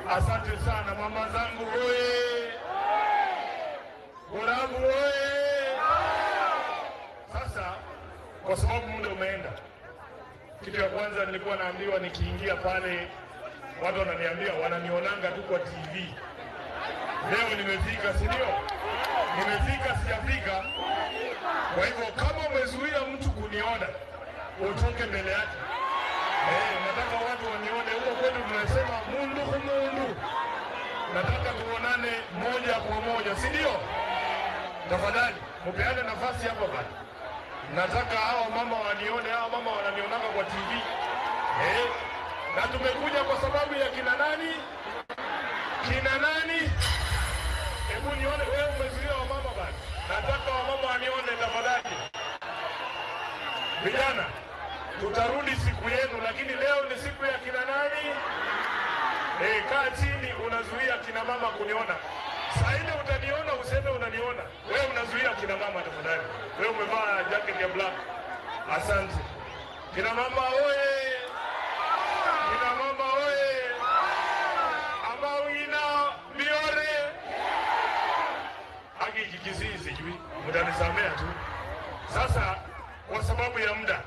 Asante sana mama zangu oye! Borabu oye! Sasa kwa sababu muda umeenda, kitu ya kwanza nilikuwa naambiwa nikiingia pale, watu wananiambia wananionanga tu kwa TV. Leo nimefika, si ndio? Nimefika, sijafika. Kwa hivyo kama umezuia mtu kuniona, utoke mbele yake. Nataka watu wanione. Huko kwetu tunasema mundu kumundu. Nataka tuonane moja kwa moja, si ndio? Tafadhali mpeane nafasi hapa bana. Nataka hawa mama wanione, hawa mama wananionanga kwa TV. Na tumekuja kwa sababu ya kina nani? Kina nani? Hebu nione wewe umezuia wamama bana. Nataka wamama wanione tafadhali. Vijana, tutarudi siku yenu, lakini leo ni siku ya kina nani? Kaa chini, unazuia kina mama kuniona. Saa ile utaniona useme unaniona. Wewe unazuia kina mama tafadhali. Wewe umevaa jacket ya black. Asante. Kina mama oye! Kina mama oye! Ambao ina miore. Haki kikisii sijui, mtanisamea tu. Sasa kwa sababu ya muda,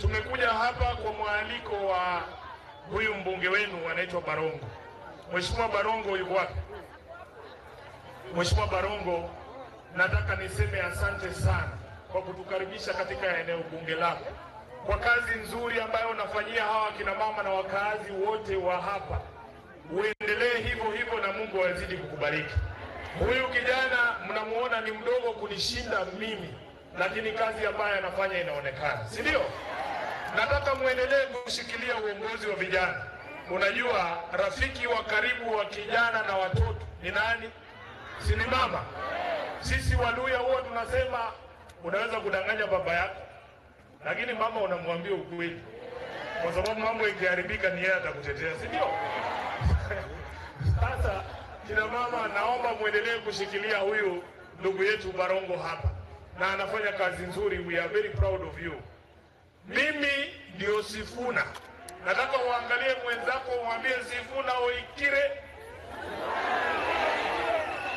tumekuja hapa kwa mwaliko wa huyu mbunge wenu anaitwa Barongo. Mheshimiwa Barongo yuko wapi? Mheshimiwa Barongo, nataka niseme asante sana kwa kutukaribisha katika eneo bunge lako, kwa kazi nzuri ambayo unafanyia hawa kina mama na wakaazi wote wa hapa. Uendelee hivyo hivyo na Mungu azidi kukubariki. Huyu kijana mnamuona ni mdogo kunishinda mimi, lakini kazi ambayo anafanya inaonekana, si ndio? Nataka muendelee kushikilia uongozi wa vijana. Unajua rafiki wa karibu wa kijana na watoto ni nani? Si ni mama? Sisi Waluya huwa tunasema unaweza kudanganya baba yako, lakini mama unamwambia ukweli, kwa sababu mambo ikiharibika ni yeye atakutetea, si ndio? Sasa kina mama, naomba muendelee kushikilia huyu ndugu yetu Barongo hapa, na anafanya kazi nzuri. We are very proud of you. Mimi ndio Sifuna. Nataka uangalie mwenzako umwambie Sifuna oikire.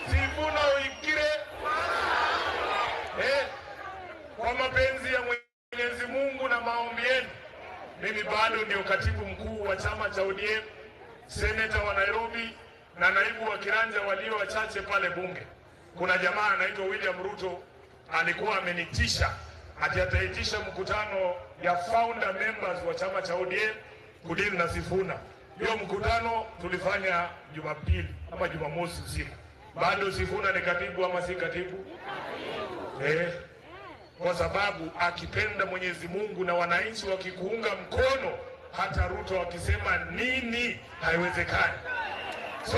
Sifuna oikire. Kwa mapenzi ya Mwenyezi Mungu na maombi yenu, mimi bado ndio katibu mkuu wa chama cha ODM, seneta wa Nairobi na naibu wa kiranja walio wachache pale bunge. Kuna jamaa anaitwa William Ruto alikuwa amenitisha ati ataitisha mkutano ya founder members wa chama cha ODM kudili na Sifuna. Hiyo mkutano tulifanya Jumapili ama Jumamosi usiku. Bado Sifuna ni katibu ama si katibu? Kwa sababu akipenda Mwenyezi Mungu na wananchi wakikuunga mkono, hata Ruto akisema nini haiwezekani. So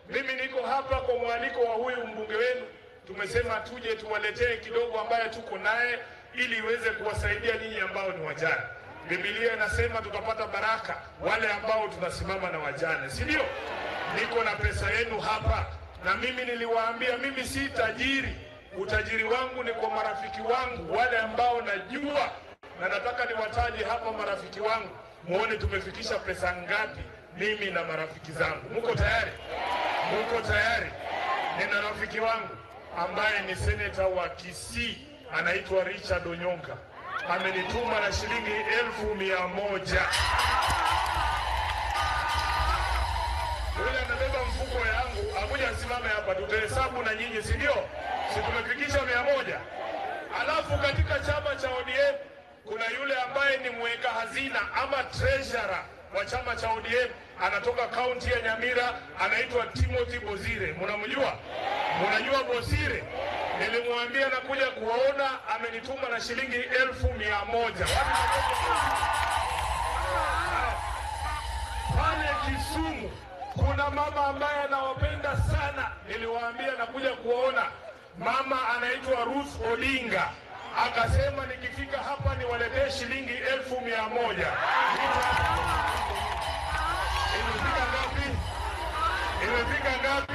mimi niko hapa kwa mwaliko wa huyu mbunge wenu. Tumesema tuje tuwaletee kidogo ambaye tuko naye ili iweze kuwasaidia nyinyi ambao ni wajane. Biblia inasema tutapata baraka wale ambao tunasimama na wajane, si ndio? Niko na pesa yenu hapa, na mimi niliwaambia mimi si tajiri. Utajiri wangu ni kwa marafiki wangu wale ambao najua, na nataka niwataje hapa marafiki wangu muone tumefikisha pesa ngapi mimi na marafiki zangu. Mko tayari? Mko tayari? Nina rafiki wangu ambaye ni seneta wa Kisii, anaitwa Richard Onyonka. Amenituma na shilingi 100,000. Yule anabeba mfuko yangu, akuja asimame hapa, tutahesabu na nyinyi, si ndio? Si tumefikisha 100? Alafu katika chama cha ODM kuna yule ambaye ni mweka hazina ama treasurer wa chama cha ODM, anatoka kaunti ya Nyamira, anaitwa Timothy Bosire. Mnamjua? Mnajua Bosire? Nilimwambia nakuja kuwaona, amenituma na shilingi 1,100. Pale Kisumu kuna mama ambaye anawapenda sana, niliwaambia nakuja kuwaona. Mama anaitwa Ruth Odinga, akasema nikifika hapa niwaletee shilingi 1,100. Imefika ngapi? Imefika ngapi?